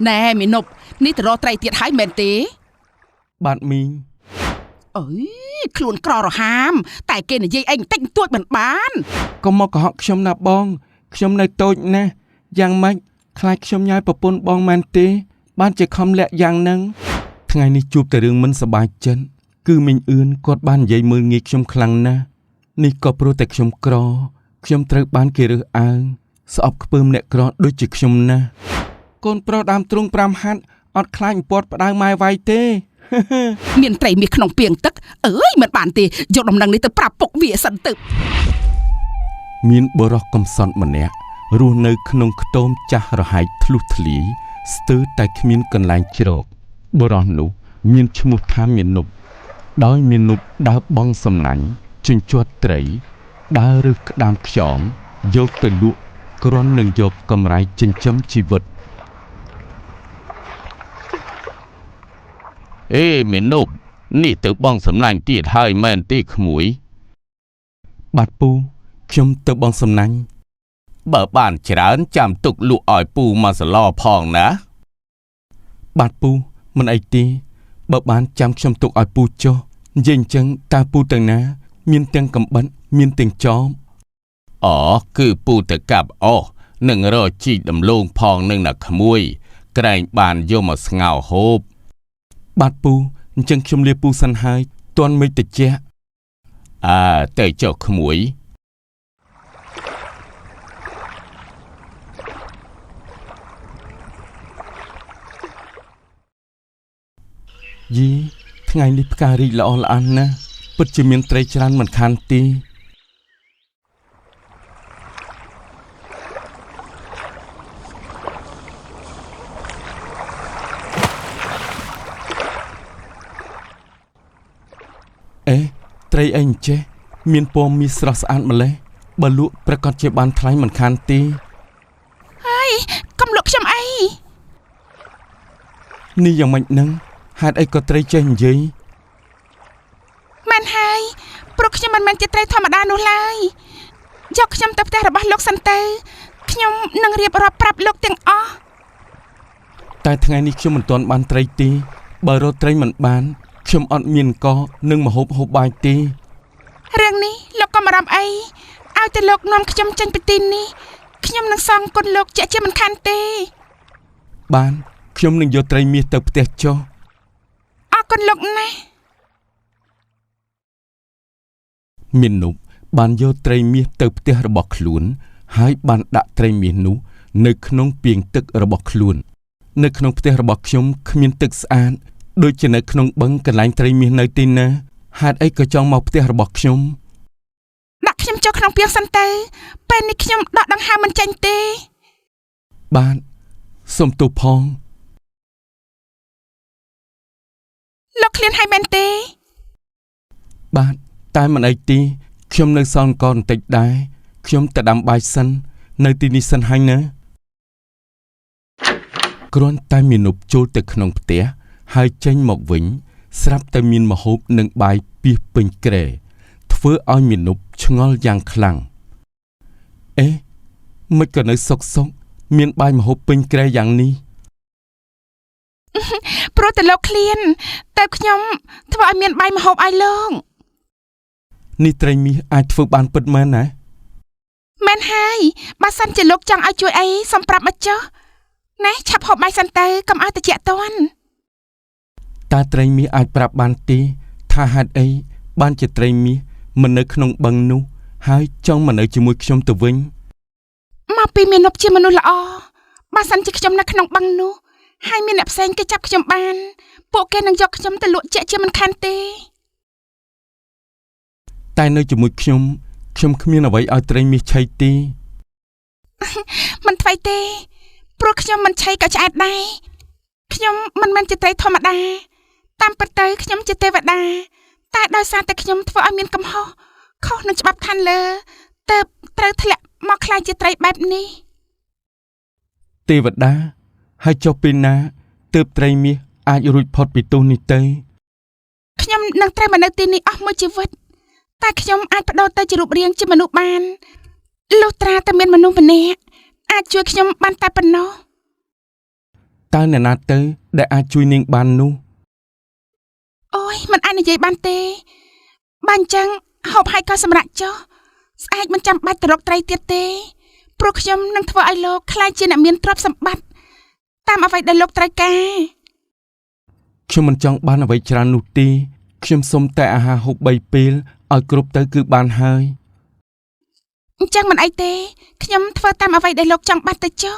ណែមីនប់នេះទៅរកត្រីទៀតហើយមែនទេ បាទមីង អើយខ្លួនក្ររហាម តែគេនិយាយអីបន្តិចបន្តួចមិនបានក ុំមកកុហកខ្ញុំណាបងខ្ញុំនៅតូចណាស់យ៉ាងម៉េចខ្លាចខ្ញុំញ៉ាយប្រពន្ធបងមែនទេ បានជាខំលាក់យ៉ាងហ្នឹងថ្ងៃនេះជួបតែរឿងមិនសប្បាយចិត្តគឺមីងអឿនគាត់បាននិយាយមើលងាយខ្ញុំខ្លាំងណាស់នេះក៏ព្រោះតែខ្ញុំក្រខ្ញុំត្រូវបានគេរើសអើងស្អប់ខ្ពើមអ្នកក្រដូចជាខ្ញុំណាស់កូនប្រុសដើមទ្រូង5ហាត់អត់ខ្លាចអំពាត់ផ្ដៅម៉ែវាយទេ មានត្រីមាសក្នុងពាងទឹកអើយមិនបានទេយកដំណឹងនេះទៅប្រាប់ពុកវាសិនទៅ មានបុរសកំសត់ម្នាក់រស់នៅក្នុងខ្ទមចាស់រហែកធ្លុះធ្លាយស្ទើរតែគ្មានកន្លែងជ្រកបុរសនោះមានឈ្មោះថាមានុបដោយមានុបដើរបងសំណាញ់ជញ្ជាត់ត្រីដើររើសក្តាមខ្យងយកទៅលក់គ្រាន់នឹងយកកម្រៃចិញ្ចឹមជីវិត អេមេនុបនេះទៅបងសំឡាញ់ទៀតហើយមែនទេក្មួយ បាទពូខ្ញុំទៅបងសំណាញ់ បើបានច្រើនចាំទុកលក់ឲ្យពូមកសឡផងណា បាទពូមិនអីទេបើបានចាំខ្ញុំទុកឲ្យពូចុះនិយាយអញ្ចឹងតើពូទាំងណា មានទាំងកំបិតមានទាំងចោម អូគឺពូទៅកាប់អស់នឹងរកជីកដំឡូងផងនឹងណាក្មួយ ក្រែងបានយកមកស្ងោរហូប បាទពូអញ្ចឹងខ្ញុំលាពូសិនហើយទាន់មេឃតិច អើទៅចុះក្មួយ យីថ្ងៃនេះផ្ការីកល្អល្អន់ណាស់ពិតជាមានត្រីច្រើនមិនខានទេអេត្រីអីអញ្ចេះមានពណ៌មាសស្រស់ស្អាតម្ល៉េះបើលក់ប្រកាសជាបានថ្លៃមិនខានទេ កុំលក់ខ្ញុំអី នេះយ៉ាងម៉េចនឹងហេតុអីក៏ត្រីចេះនិយាយ មែនហើយព្រោះខ្ញុំមិនមែនជាត្រីធម្មតានោះឡើយយកខ្ញុំទៅផ្ទះរបស់លោកសិនទៅខ្ញុំនឹងរៀបរាប់ប្រាប់លោកទាំងអស់ តែថ្ងៃនេះខ្ញុំមិនទាន់បានត្រីទេបើរកត្រីមិនបានខ្ញុំអត់មានកនិងម្ហូបហូបបាយទេ រឿងនេះលោកកុំបារម្ភអីឲ្យតែលោកនាំខ្ញុំចេញពីទីនេះខ្ញុំនឹងសងគុណលោកជាក់ជាមិនខានទេ បានខ្ញុំនឹងយកត្រីមាសទៅផ្ទះចុះ អរគុណលោកណាស់ មាននុបបានយកត្រីមាសទៅផ្ទះរបស់ខ្លួន ហើយបានដាក់ត្រីមាសនោះនៅក្នុងពាងទឹករបស់ខ្លួន នៅក្នុងផ្ទះរបស់ខ្ញុំគ្មានទឹកស្អាតដូចជានៅក្នុងបឹងកន្លែងត្រីមាសនៅទីណាហេតុអីក៏ចង់មកផ្ទះរបស់ខ្ញុំ ដាក់ខ្ញុំចូលក្នុងពាងសិនទៅពេលនេះខ្ញុំដកដង្ហើមមិនចេញទេ បាទសូមទោសផង លោកឃ្លានហើយមែនទេ បាទតែមិនអីទេខ្ញុំនៅសល់កបន្តិចដែរខ្ញុំទៅដាំបាយសិន នៅទីនេះសិនហើយណាគ្រាន់តែមាននុបចូលទៅក្នុងផ្ទះហើយចេញមកវិញ ស្រាប់តែមានម្ហូបនិងបាយពាសពេញគ្រែធ្វើឲ្យមាននុបឆ្ងល់យ៉ាងខ្លាំងអេមិនក៏នៅសុកសុកមានបាយម្ហូបពេញគ្រែយ៉ាងនេះ ព្រោះតែលោកឃ្លានតែខ្ញុំធ្វើឲ្យមានបាយម្ហូបឲ្យលោក នេះត្រីមាសអាចធ្វើបានពិតមែនណា មែនហើយបើសិនជាលោកចង់ឲ្យជួយអីសូមប្រាប់មកចុះណែឆាប់ហូបបាយសិនទៅកុំឲ្យតិចតាន់ តើត្រីមាសអាចប្រាប់បានទេថាហេតុអីបានជាត្រីមាសមិននៅក្នុងបឹងនោះហើយចង់មកនៅជាមួយខ្ញុំទៅវិញ មកពីមាននុបជាមនុស្សល្អបើសិនជាខ្ញុំនៅក្នុងបឹងនោះហើយមានអ្នកផ្សេងគេចាប់ខ្ញុំបានពួកគេនឹងយកខ្ញុំទៅលក់ជាក់ជាមិនខានទេ តែនៅជាមួយខ្ញុំខ្ញុំគ្មានអ្វីឲ្យត្រីមាសឆីទេ មិនថ្វីទេព្រោះខ្ញុំមិនឆីក៏ឆ្អែតដែរខ្ញុំមិនមែនជាត្រីធម្មតាតាមពិតទៅខ្ញុំជាទេវតាតែដោយសារតែខ្ញុំធ្វើឲ្យមានកំហុសខុសនឹងច្បាប់ឋានលើទើបត្រូវធ្លាក់មកក្លាយជាត្រីបែបនេះ ទេវតាហើយចុះពេលណាទើបត្រីមាសអាចរួចផុតពីទោសនេះទៅ ខ្ញុំនឹងត្រូវមកនៅទីនេះអស់មួយជីវិតតែខ្ញុំអាចបដូរទៅជារូបរាងជាមនុស្សបានលុះត្រាតែមានមនុស្សម្នាក់អាចជួយខ្ញុំបានតែប៉ុណ្ណោះ តើអ្នកណាទៅ ដែលអាចជួយនាងបាននោះ អូយមិនអាចនិយាយបានទេបើអញ្ចឹងហូបហើយក៏សម្រាកចុះស្អែកមិនចាំបាច់ទៅរកត្រីទៀតទេព្រោះខ្ញុំនឹងធ្វើឲ្យលោកក្លាយជាអ្នកមានទ្រព្យសម្បត្តិតាមអ្វីដែលលោកត្រូវការ ខ្ញុំមិនចង់បានអ្វីច្រើននោះទេខ្ញុំសុំតែអាហារហូប3ពេលឲ្យគ្រប់ទៅគឺបានហើយ អញ្ចឹងមិនអីទេខ្ញុំធ្វើតាមអ្វីដែលលោកចង់បានទៅចុះ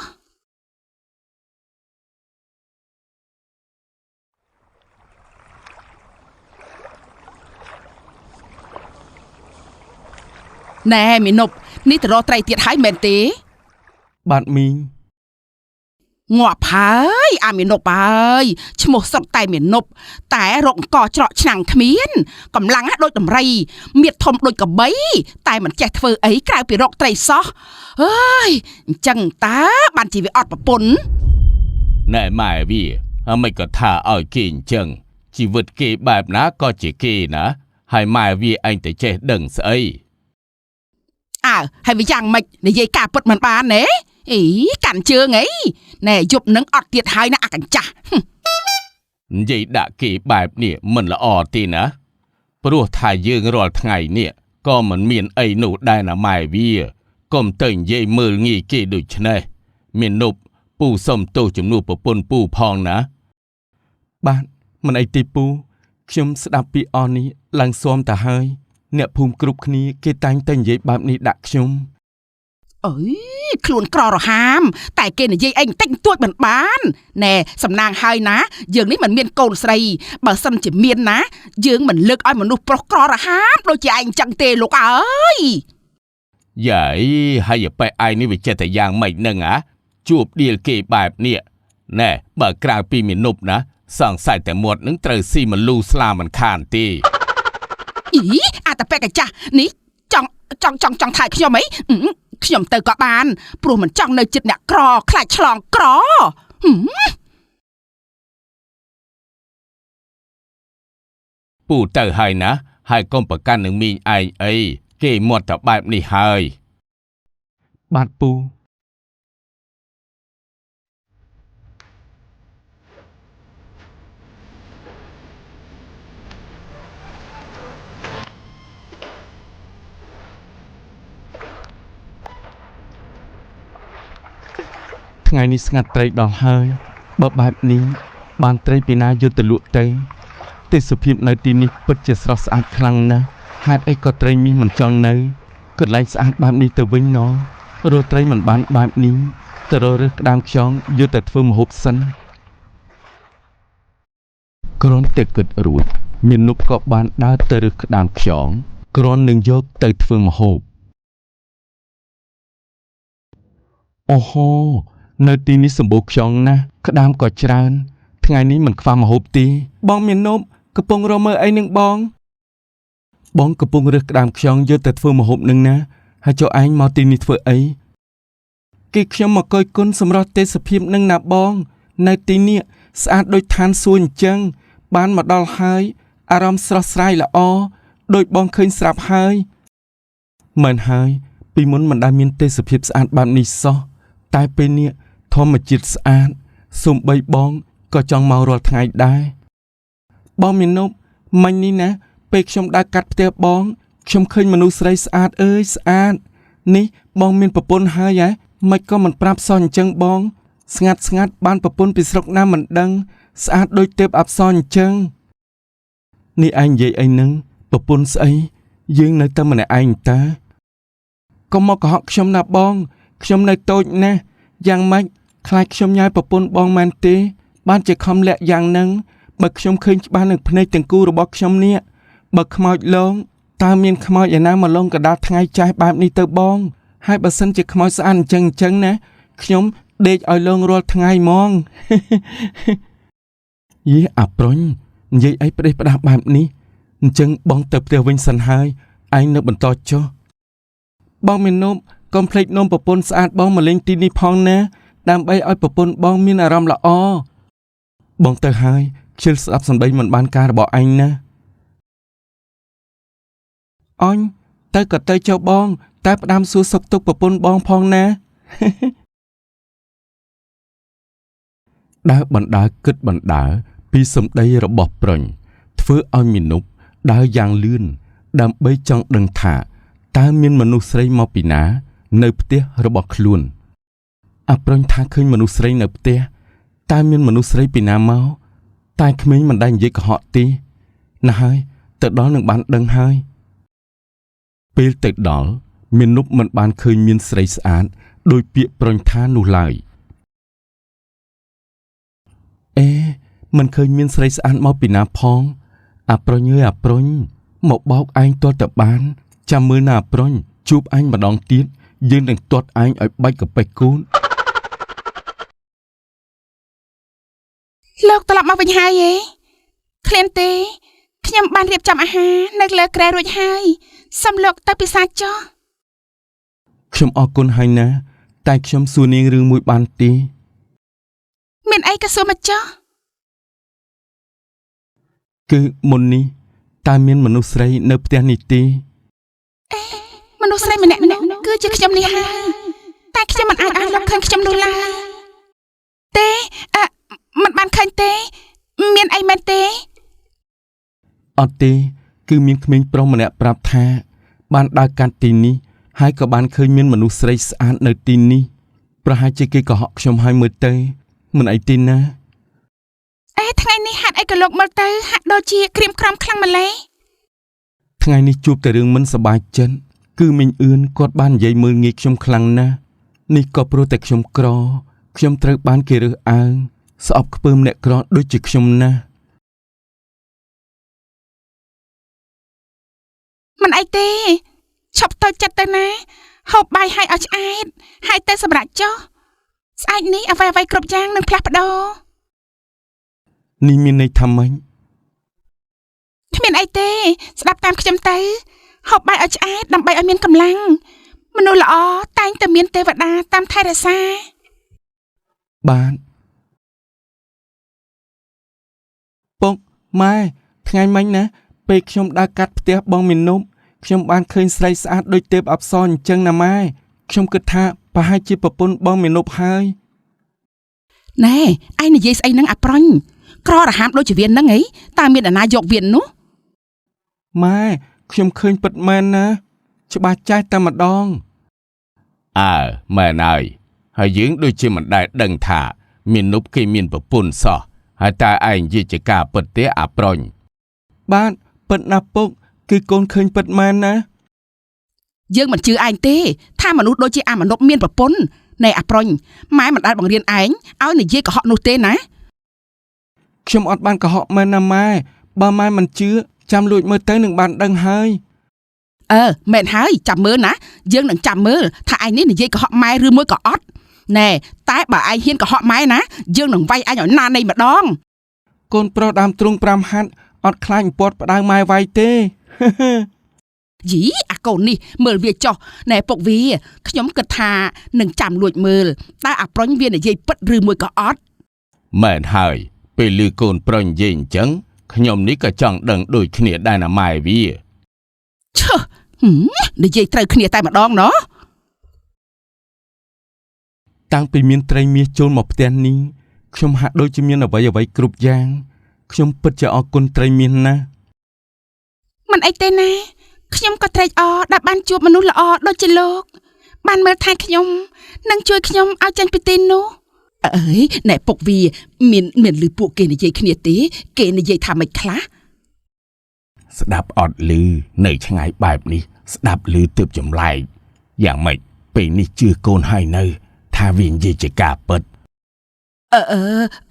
ណែមីនុបនេះទៅរកត្រីទៀតហើយមែនទេ បាទមីង ងាប់ហើយអាមីនុបអើយឈ្មោះសុទ្ធតែមីនុបតែរកអង្គច្រកឆ្នាំងគ្មានកម្លាំងណាស់ដូចដំរីមៀតធំដូចកបីតែមិនចេះធ្វើអីក្រៅពីរកត្រីសោះអើយអញ្ចឹងតើបានជាវាអត់ប្រពន្ធ ណែម៉ែវាហើយមិនក៏ថាឲ្យគេអញ្ចឹងជីវិតគេបែបណាក៏ជាគេណាហើយម៉ែវាឯងទៅចេះដឹងស្អី អើហើយវាយ៉ាងម៉េចនិយាយការពិតមិនបានទេអីកាន់ជើងអីណែយប់នឹងអត់ទៀតហើយណាអាកញ្ចាស់ និយាយដាក់គេបែបនេះមិនល្អទេណាព្រោះថាយើងរាល់ថ្ងៃនេះក៏មិនមានអីនោះដែរណាម៉ែវាកុំទៅនិយាយមើលងាយគេដូច្នេះមាននប់ពូសុំទោសជំនួសប្រពន្ធពូផងណា បាទមិនអីទេពូខ្ញុំស្ដាប់ពីអស់នេះឡើងស៊ាំទៅហើយអ្នកភូមិគ្រប់គ្នាគេតែងតែនិយាយបែបនេះដាក់ខ្ញុំ អើយខ្លួនក្ររហាមតែគេនិយាយអីបន្តិចបន្តួចមិនបានណែសំណាងហើយណាយើងនេះមិនមានកូនស្រីបើសិនជាមានណាយើងមិនលើកឲ្យមនុស្សប្រុសក្ររហាមដូចជាឯងចឹងទេលោកអើយ យាយហើយប៉ែឯងនេះវាចេះតែយ៉ាងម៉េចនឹងហ៎ជួបដៀលគេបែបនេះណែបើក្រៅពីមាននប់ណាសង្ស័យតែមាត់នឹងត្រូវស៊ីមលូស្លាមិនខានទេ អីអាតប៉ែកចាស់នេះចង់ចង់ចង់ចង់ថៃខ្ញុំអីខ្ញុំទៅក៏បានព្រោះមិនចង់នៅចិត្តអ្នកក្រខ្លាចឆ្លងក្រ ពូទៅហើយណាហើយកុំប្រកាន់នឹងមីងឯងអីគេមាត់តែបែបនេះហើយ បាទពូថ្ងៃនេះស្ងាត់ត្រីដល់ហើយបើបែបនេះបានត្រីពីណាយកទៅលក់ទៅទេសភាពនៅទីនេះពិតជាស្រស់ស្អាតខ្លាំងណាស់ហេតុអីក៏ត្រីមាសមិនចង់នៅកន្លែងស្អាតបែបនេះទៅវិញណរកត្រីមិនបានបែបនេះទៅរករើសក្តាមខ្យងយកតែធ្វើម្ហូបសិនគ្រាន់តែគិតរួចមាននប់ក៏បានដើរទៅរើសក្តាមខ្យងគ្រាន់នឹងយកទៅធ្វើម្ហូបអូហូនៅទីនេះសម្បូរខ្យងណាស់ក្តាមក៏ច្រើនថ្ងៃនេះមិនខ្វះម្ហូបទេបងមាននប់កំពុងរកមើលអីនឹងបងបងកំពុងរើសក្តាមខ្យងយកទៅធ្វើម្ហូបនឹងណាហើយចូលឯងមកទីនេះធ្វើអីគេខ្ញុំមកកយគុណសម្រាប់ទេសភាពនឹងណាបងនៅទីនេះស្អាតដូចឋានសួគ៌អញ្ចឹងបានមកដល់ហើយអារម្មណ៍ស្រស់ស្រាយល្អដូចបងឃើញស្រាប់ហើយមែនហើយពីមុនមិនដែលមានទេសភាពស្អាតបែបនេះសោះតែពេលនេះធម្មជាតិស្អាតសូម្បីបងក៏ចង់មករាល់ថ្ងៃដែរបងមាននប់មិញនេះណាពេលខ្ញុំដើរកាត់ផ្ទះបងខ្ញុំឃើញមនុស្សស្រីស្អាតអើយស្អាតនេះបងមានប្រពន្ធហើយហ៎មិនក៏មិនប្រាប់សោះអញ្ចឹងបងស្ងាត់ស្ងាត់បានប្រពន្ធពីស្រុកណាមិនដឹងស្អាតដូចទេពអប្សរអញ្ចឹងនេះឯងនិយាយអីនឹងប្រពន្ធស្អីយើងនៅតែម្នាក់ឯងតាកុំមកកុហកខ្ញុំណាបងខ្ញុំនៅតូចណាស់យ៉ាងម៉េចខ្លាចខ្ញុំញ៉ាយប្រពន្ធបងមែនទេបានជាខំលាក់យ៉ាងនឹងបើខ្ញុំឃើញច្បាស់នឹងភ្នែកទាំងគូរបស់ខ្ញុំនេះបើខ្មោចលងតើមានខ្មោចឯណាមកលងកណ្ដាលថ្ងៃចាស់បែបនេះទៅបងហើយបើសិនជាខ្មោចស្អាតអញ្ចឹងអញ្ចឹងណាខ្ញុំដេកឲ្យលងរាល់ថ្ងៃហ្មង យីអាប្រុញនិយាយអីផ្ដេសផ្ដាស់បែបនេះអញ្ចឹងបងទៅផ្ទះវិញសិនហើយឯងនៅបន្តចុះបងមាននំកុំភ្លេចនំប្រពន្ធស្អាតបងមកលេងទីនេះផងណាដើម្បីឲ្យប្រពន្ធបងមានអារម្មណ៍ល្អបងទៅហើយខ្ជិលស្ដាប់សម្ដីមិនបានការរបស់ឯងណាអញទៅក៏ទៅចុះបងតែផ្ដាំសួរសុខទុក្ខប្រពន្ធបងផងណា ដើរបណ្ដើរគិតបណ្ដើរពីសម្ដីរបស់ប្រុញធ្វើឲ្យមាណពដើរយ៉ាងលឿនដើម្បីចង់ដឹងថាតើមានមនុស្សស្រីមកពីណា នៅផ្ទះរបស់ខ្លួនអាប្រុញថាឃើញមនុស្សស្រីនៅផ្ទះតើមានមនុស្សស្រីពីណាមកតែក្មេងមិនដែលនិយាយកុហកទេណាស់ហើយទៅដល់នឹងបានដឹងហើយពេលទៅដល់មាណពមិនបានឃើញមានស្រីស្អាតដោយពាក្យប្រុញថានោះឡើយអេមិនឃើញមានស្រីស្អាតមកពីណាផងអាប្រុញអើយអាប្រុញមកបោកឯងទាល់តែបានចាំមើលណាអាប្រុញជួបអញម្ដងទៀតយើងនឹងទាត់ឯងឲ្យបាច់កប៉េះកូន លោកត្រឡប់មកវិញហើយឯងឃ្លានទេខ្ញុំបានរៀបចំអាហារនៅលើគ្រែរួចហើយសូមលោកទៅពិសាចុះ ខ្ញុំអរគុណហើយណាតែខ្ញុំសួរនាងរឿងមួយបានទេ មានអីក៏សួរមកចុះ គឺមុននេះតើមានមនុស្សស្រីនៅផ្ទះនេះទេ មនុស្សស្រីម្នាក់នោះគឺជាខ្ញុំនេះហើយតែខ្ញុំមិនអាចឲ្យលោកឃើញខ្ញុំនោះឡើយទេអឺមិនបានឃើញទេ មានអីមែនទេ អត់ទេគឺមានក្មេងប្រុសម្នាក់ប្រាប់ថា បានដើរកាត់ទីនេះហើយក៏បានឃើញមានមនុស្សស្រីស្អាតនៅទីនេះប្រហែលជាគេកុហកខ្ញុំហើយមើលទៅមិនអីទេណា អេថ្ងៃនេះហាត់អីក៏លោកមើលទៅហាក់ដូចជាក្រៀមក្រំខ្លាំងម្ល៉េះ ថ្ងៃនេះជួបតែរឿងមិនសប្បាយចិត្តគឺមីងអឿនគាត់បាននិយាយមើលងាយខ្ញុំខ្លាំងណាស់នេះក៏ព្រោះតែខ្ញុំក្រខ្ញុំត្រូវបានគេរើសអើងស្អប់ខ្ពើមអ្នកក្រដូចជាខ្ញុំណាស់ មិនអីទេឈប់តូចចិត្តទៅណាហូបបាយឲ្យឲ្យឆ្អែតហើយទៅសម្រាប់ចុះស្អែកនេះអ្វីៗគ្រប់យ៉ាងនឹងផ្លាស់ប្ដូរ នេះមានន័យថាម៉េច គ្មានអីទេស្ដាប់តាមខ្ញុំទៅហូបបាយឲ្យឆ្អែតដើម្បីឲ្យមានកម្លាំងមនុស្សល្អតែងតែមានទេវតាតាមថែរក្សា បាទពុកម៉ែថ្ងៃមិញណាពេលខ្ញុំដើរកាត់ផ្ទះបងមីនុបខ្ញុំបានឃើញស្រីស្អាតដូចទេពអប្សរអញ្ចឹងណាម៉ែខ្ញុំគិតថាប្រហែលជាប្រពន្ធបងមីនុបហើយ ណែឯងនិយាយស្អីហ្នឹងអាប្រុញក្ររហាមដូចជាវៀនហ្នឹងអីតើមានអ្នកណាយកវៀននោះ ម៉ែខ្ញុំឃើញពិតមែនណាច្បាស់ចាស់តែម្ដង អើមែនហើយហើយយើងដូចជាមិនដែលដឹងថាមាននប់គេមានប្រពន្ធសោះហើយតើឯងនិយាយជាការពិតទេអាប្រុញ បាទពិតណាស់ពុកគឺកូនឃើញពិតមែនណា យើងមិនជឿឯងទេថាមនុស្សដូចជាអាមនុស្សមានប្រពន្ធណែអាប្រុញម៉ែមិនដែលបង្រៀនឯងឲ្យនិយាយកុហកនោះទេណា ខ្ញុំអត់បានកុហកមែនណាម៉ែបើម៉ែមិនជឿចាំលួចមើលទៅនឹងបានដឹងហើយ អើមែនហើយចាំមើលណាយើងនឹងចាំមើលថាឯងនេះនិយាយកុហកម៉ែឬមួយក៏អត់ណែតែបើឯងហ៊ានកុហកម៉ែណាយើងនឹងវាយឯងឲ្យណានៃម្ដង កូនប្រុសដើមទ្រូង5ហាត់អត់ខ្លាចអំពាត់ផ្ដៅម៉ែវាយទេ យីអាកូននេះមើលវាចុះណែពុកវាខ្ញុំគិតថានឹងចាំលួចមើលតើអាប្រុញវានិយាយពិតឬមួយក៏អត់ មែនហើយពេលឮកូនប្រុញនិយាយអញ្ចឹងខ្ញុំនេះក៏ចង់ដឹងដូចគ្នាដែរណាម៉ែវា ឈើហឹមនិយាយត្រូវគ្នាតែម្ដងណោះ តាំងពីមានត្រីមាសចូលមកផ្ទះនេះខ្ញុំហាក់ដូចជាមានអ្វីអ្វីគ្រប់យ៉ាងខ្ញុំពិតជាអរគុណត្រីមាសណាស់ មិនអីទេណាខ្ញុំក៏ត្រេកអរដែលបានជួបមនុស្សល្អដូចជាលោក បានមើលថែខ្ញុំនិងជួយខ្ញុំឲ្យចេញពីទីនោះអើយណែពុកវាមានឮពួកគេនិយាយគ្នាទេគេនិយាយថាម៉េចខ្លះ ស្ដាប់អត់ឮនៅឆ្ងាយបែបនេះស្ដាប់ឮទើបចម្លែកយ៉ាងម៉េចពេលនេះជឿកូនហើយនៅថាវានិយាយជាការពិត អឺអឺ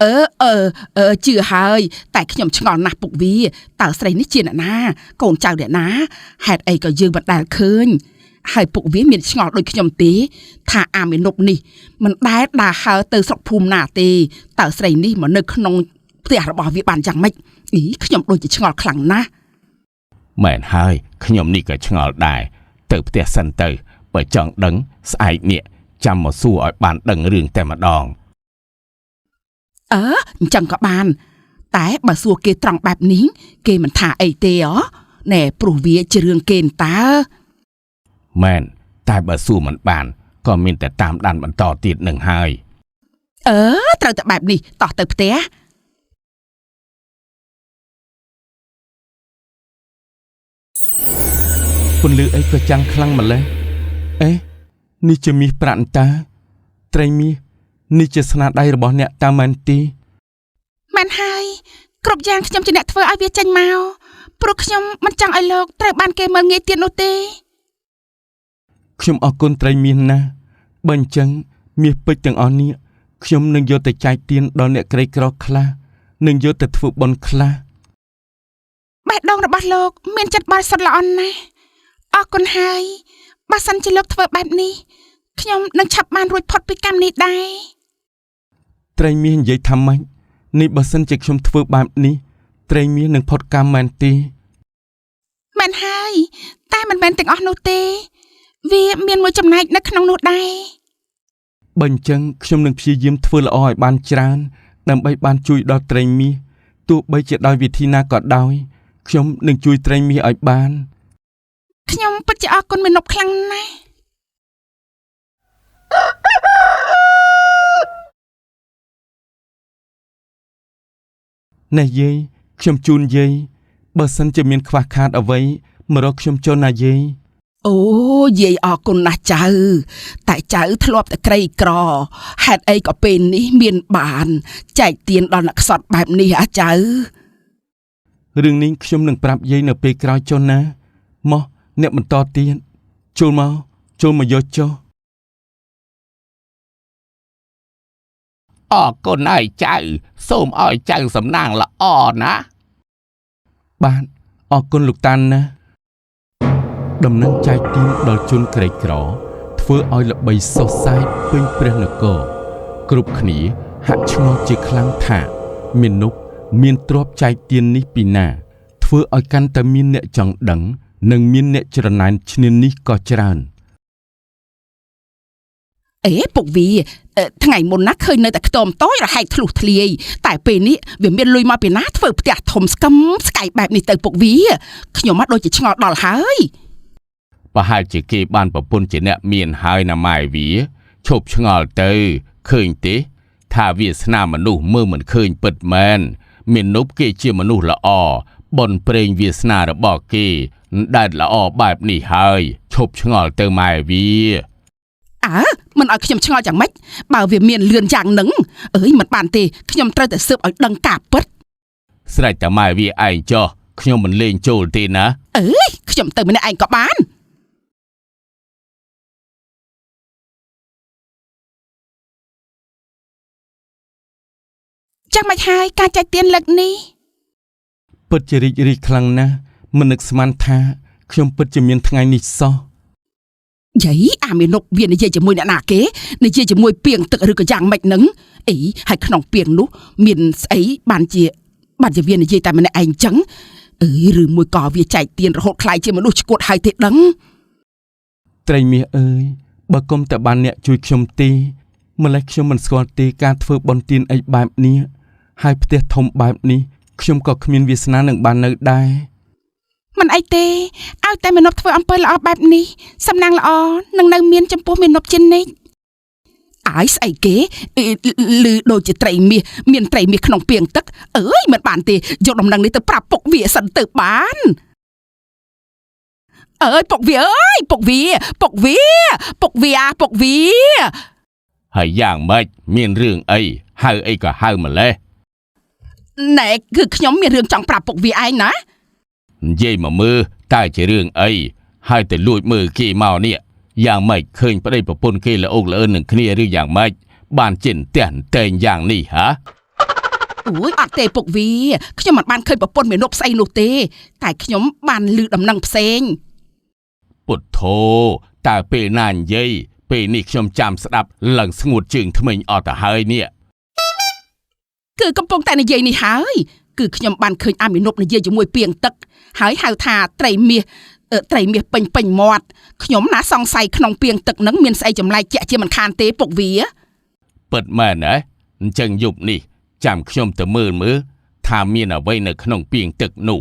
អឺអឺអឺជឿហើយតែខ្ញុំឆ្ងល់ណាស់ពុកវាតើស្រីនេះជាអ្នកណាកូនចៅអ្នកណាហេតុអីក៏យើងមិនដែលឃើញហើយពុកវាមានឆ្ងល់ដូចខ្ញុំទេថាអាមេនុបនេះមិនដែលដើរហើរទៅស្រុកភូមិណាទេតើស្រីនេះមកនៅក្នុងផ្ទះរបស់វាបានយ៉ាងម៉េចអីខ្ញុំដូចជាឆ្ងល់ខ្លាំងណាស់ មែនហើយខ្ញុំនេះក៏ឆ្ងល់ដែរទៅផ្ទះសិនទៅបើចង់ដឹងស្អែកនេះចាំមកសួរឲ្យបានដឹងរឿងតែម្ដង អើអញ្ចឹងក៏បាន តែបើសួរគេត្រង់បែបនេះគេមិនថាអីទេអណែព្រោះវាជារឿងគេតើ មែនតែបើសួរមិនបានក៏មានតែតាមដានបន្តទៀតនឹងហើយ អើ ត្រូវតែបែបនេះតោះទៅផ្ទះ ពន្លឺអីក៏ចាំងខ្លាំងម្ល៉េះអេនេះជាមាសប្រាក់អន្តាត្រីមាសនេះជាស្នាដៃរបស់អ្នកតាមមែនទេមែនហើយគ្រប់យ៉ាងខ្ញុំជាអ្នកធ្វើឲ្យវាចេញមកព្រោះខ្ញុំមិនចង់ឲ្យលោកត្រូវបានគេមើលងាយទៀតនោះទេខ្ញុំអរគុណត្រីមាសណាស់បើអញ្ចឹងមាសពេជ្រទាំងអស់នេះខ្ញុំនឹងយកទៅចែកទានដល់អ្នកក្រីក្រខ្លះនិងយកទៅធ្វើបុណ្យខ្លះបេះដូងរបស់លោកមានចិត្តបរិសុទ្ធល្អណាស់អរគុណហើយបើសិនជាលោកធ្វើបែបនេះខ្ញុំនឹងឆាប់បានរួចផុតពីកម្មនេះដែរត្រីមាសនិយាយថាម៉េចនេះបើសិនជាខ្ញុំធ្វើបែបនេះត្រីមាសនឹងផុតកម្មមែនទេមែនហើយតែមិនមែនទាំងអស់នោះទេវាមានមួយចំណែកនៅក្នុងនោះដែរបើអញ្ចឹងខ្ញុំនឹងព្យាយាមធ្វើល្អឲ្យបានច្រើនដើម្បីបានជួយដល់ត្រីមាសទោះបីជាដោយវិធីណាក៏ដោយខ្ញុំនឹងជួយត្រីមាសឲ្យបានខ្ញុំពិតជាអរគុណមេនប់ខ្លាំងណាស់ នេះយាយខ្ញុំជូនយាយបើសិនជាមានខ្វះខាតអ្វីមករកខ្ញុំចុះណាយាយអូយាយអរគុណណាស់ចៅតែចៅធ្លាប់តែក្រីក្រហេតុអីក៏ពេលនេះមានបានចែកទានដល់អ្នកខ្សត់បែបនេះអាចៅរឿងនេះខ្ញុំនឹងប្រាប់យាយនៅពេលក្រោយចុះណាមកអ្នកបន្តទៀតចូលមកចូលមកយកចុះអរគុណហើយចៅសូមឲ្យចៅសំណាងល្អណាបាទអរគុណលោកតាណាដំណឹងចែកទានដល់ជនក្រីក្រធ្វើឲ្យល្បីសុសសាយពេញព្រះនគរគ្រប់គ្នាហាក់ឆ្ងល់ជាខ្លាំងថាមនុស្សមានទ្រព្យចែកទាននេះពីណាធ្វើឲ្យកាន់តែមានអ្នកចង់ដឹងនិងមានអ្នកច្រណែនឈ្នានីសក៏ច្រើនអេពុកវាថ្ងៃមុនណាឃើញនៅតែខ្ទមតូចរហែកធ្លុះធ្លាយតែពេលនេះវាមានលុយមកពីណាធ្វើផ្ទះធំស្កឹមស្កៃបែបនេះទៅពុកវាខ្ញុំមកដូចជាឆ្ងល់ដល់ហើយប្រហែលជាគេបានប្រពន្ធជាអ្នកមានហើយណាម៉ែវាឈប់ឆ្ងល់ទៅឃើញទេថាវាសនាមនុស្សមើលមិនឃើញពិតមែនមាននប់គេជាមនុស្សល្អបុណ្យព្រេងវាសនារបស់គេដែលល្អបែបនេះហើយឈប់ឆ្ងល់ទៅម៉ែវាអើមិនឲ្យខ្ញុំឆ្ងល់យ៉ាងម៉េចបើវាមានលឿនយ៉ាងនឹងអើយមិនបានទេខ្ញុំត្រូវតែស៊ើបឲ្យដឹងការពិតស្រេចតែម៉ែវាឯងចុះខ្ញុំមិនលេងចូលទេណាអើយខ្ញុំទៅម្នាក់ឯងក៏បានចាំមិនហើយការចែកទានលើកនេះពិតជារីករាយខ្លាំងណាស់មិននឹកស្មានថាខ្ញុំពិតជាមានថ្ងៃនេះសោះយាយអាមេនុកវានិយាយជាមួយអ្នកណាគេនិយាយជាមួយពីងទឹកឬក៏យ៉ាងម៉េចនឹងអីហើយក្នុងពីងនោះមានស្អីបានជាវានិយាយតែម្នាក់ឯងចឹងអើយឬមួយក៏វាចែកទានរហូតខ្លាយជាមនុស្សឆ្កួតហើយទេដឹងត្រីមាសអើយបើគុំតែបានអ្នកជួយខ្ញុំទេម្ល៉េះខ្ញុំមិនស្គាល់ទេការធ្វើបុណ្យទានអីបែបនេះហើយផ្ទះធំបែបនេះខ្ញុំក៏គ្មានវាសនានឹងបាននៅដែរមិនអីទេឲ្យតែមនុស្សធ្វើអំពើល្អបែបនេះសំណាងល្អនឹងនៅមានចំពោះមនុស្សជានិច្ចអើយស្អីគេឮដូចជាត្រីមាសមានត្រីមាសក្នុងពាងទឹកអើយមិនបានទេយកដំណឹងនេះទៅប្រាប់ពុកវាសិនទៅបានអើយពុកវាអើយពុកវាពុកវាពុកវាពុកវាហើយយ៉ាងម៉េចមានរឿងអីហៅអីក៏ហៅម្លេះណែគឺខ្ញុំមានរឿងចង់ប្រាប់ពុកវាឯងណានិយាយមកមើលតើជារឿងអីហើយទៅលួចមើលគេមកនេះយ៉ាងម៉េចឃើញប្តីប្រពន្ធគេល្អកល្អឿននឹងគ្នាឬយ៉ាងម៉េចបានចិនផ្ទះតែងយ៉ាងនេះហ៎អូយអត់ទេពុកវាខ្ញុំមិនបានឃើញប្រពន្ធមេនុបស្អីនោះទេតែខ្ញុំបានឮដំណឹងផ្សេងពុទ្ធោតើពេលណានិយាយពេលនេះខ្ញុំចាំស្ដាប់ឡើងស្ងួតជើងធ្មេញអត់ទៅហើយនេះគឺកំពុងតែនិយាយនេះហើយគឺខ្ញុំបានឃើញអាមេនុបនិយាយជាមួយពីងទឹកហើយហៅថាត្រីមាសត្រីមាសពេញពេញមាត់ខ្ញុំណាសង្ស័យក្នុងពីងទឹកនឹងមានស្អីចម្លែកជាក់ជាមិនខានទេពុកវាពិតមែនហ៎អញ្ចឹងយប់នេះចាំខ្ញុំទៅមើលមើលថាមានអ្វីនៅក្នុងពីងទឹកនោះ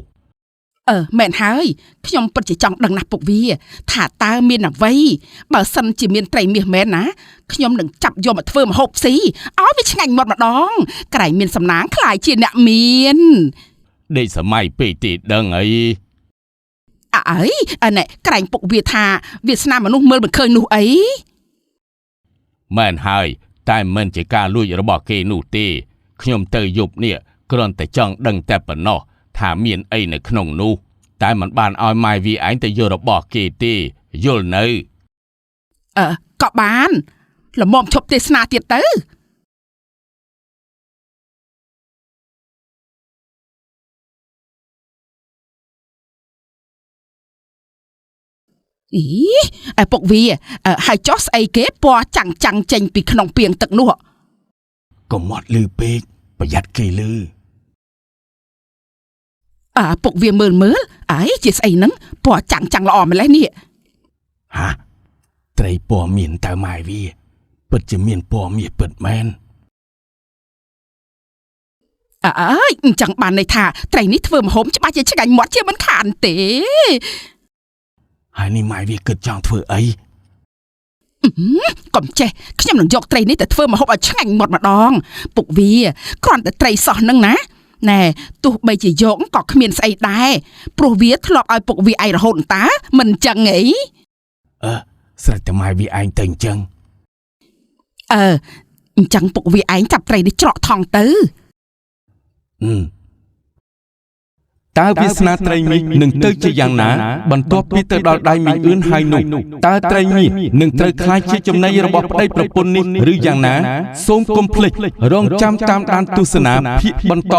អឺមែនហើយខ្ញុំពិតជាចង់ដឹងណាស់ពុកវា ថាតើមានអ្វីបើសិនជាមានត្រីមាសមែនណាខ្ញុំនឹងចាប់យកមកធ្វើម្ហូបស៊ីឲ្យវាឆ្ងាញ់មាត់ម្ដងក្រែងមានសំណាងក្លាយជាអ្នកមាន ដេកសម័យពេកទេដឹងអី អើយអណែក្រែងពុកវាថាវាសនាមនុស្សមើលមិនឃើញនោះអី មែនហើយតែមិនជាការលួចរបស់គេនោះទេខ្ញុំទៅយប់នេះគ្រាន់តែចង់ដឹងតែប៉ុណ្ណោះថាមានអីនៅក្នុងនោះតែមិនបានឲ្យម៉ែវាឯងទៅយករបស់គេទេយល់នៅ អឺក៏បានល្មមឈប់ទេសនាទៀតទៅអីឯពុកវាហើយចោះស្អីគេពណ៌ចាំងចាំងចេញពីក្នុងពាងទឹកនោះ កុំមាត់លឺពេកប្រយ័ត្នគេលឺ អើពុកវាមើលមើលអីជាស្អីហ្នឹងពណ៌ចាំងចាំងល្អម្ល៉េះនេះ ហាត្រីពណ៌មានតើម៉ែវាពិតជាមានពណ៌មាសពិតមែន អើយអញ្ចឹងបានន័យថាត្រីនេះធ្វើម្ហូបច្បាស់ជាឆ្ងាញ់មាត់ជាមិនខានទេ ហើយនេះម៉ែវាគិតចង់ធ្វើអី កុំចេះខ្ញុំនឹងយកត្រីនេះទៅធ្វើម្ហូបឲ្យឆ្ងាញ់មាត់ម្ដងពុកវាគ្រាន់តែត្រីសោះហ្នឹងណាណែទោះបីជាយកក៏គ្មានស្អីដែរព្រោះវាធ្លាប់ឲ្យពុកវាឯងរហូតតើមិនអញ្ចឹងអី អឺស្រេចតែម៉ែវាឯងទៅអញ្ចឹង អឺអញ្ចឹងពុកវាឯងចាប់ត្រីនេះច្រកថងទៅ អឺតើវាសនាត្រីមាសនឹងទៅជាយ៉ាងណាបន្ទាប់ពីទៅដល់ដៃមីងអឿនហើយនោះតើត្រីមាសនឹងត្រូវក្លាយជាចំណីរបស់ប្តីប្រពន្ធនេះឬយ៉ាងណាសូមកុំភ្លេចរងចាំតាមដានទស្សនាភាគបន្ត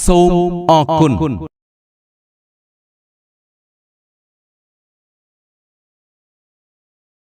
សូមអរគុណ។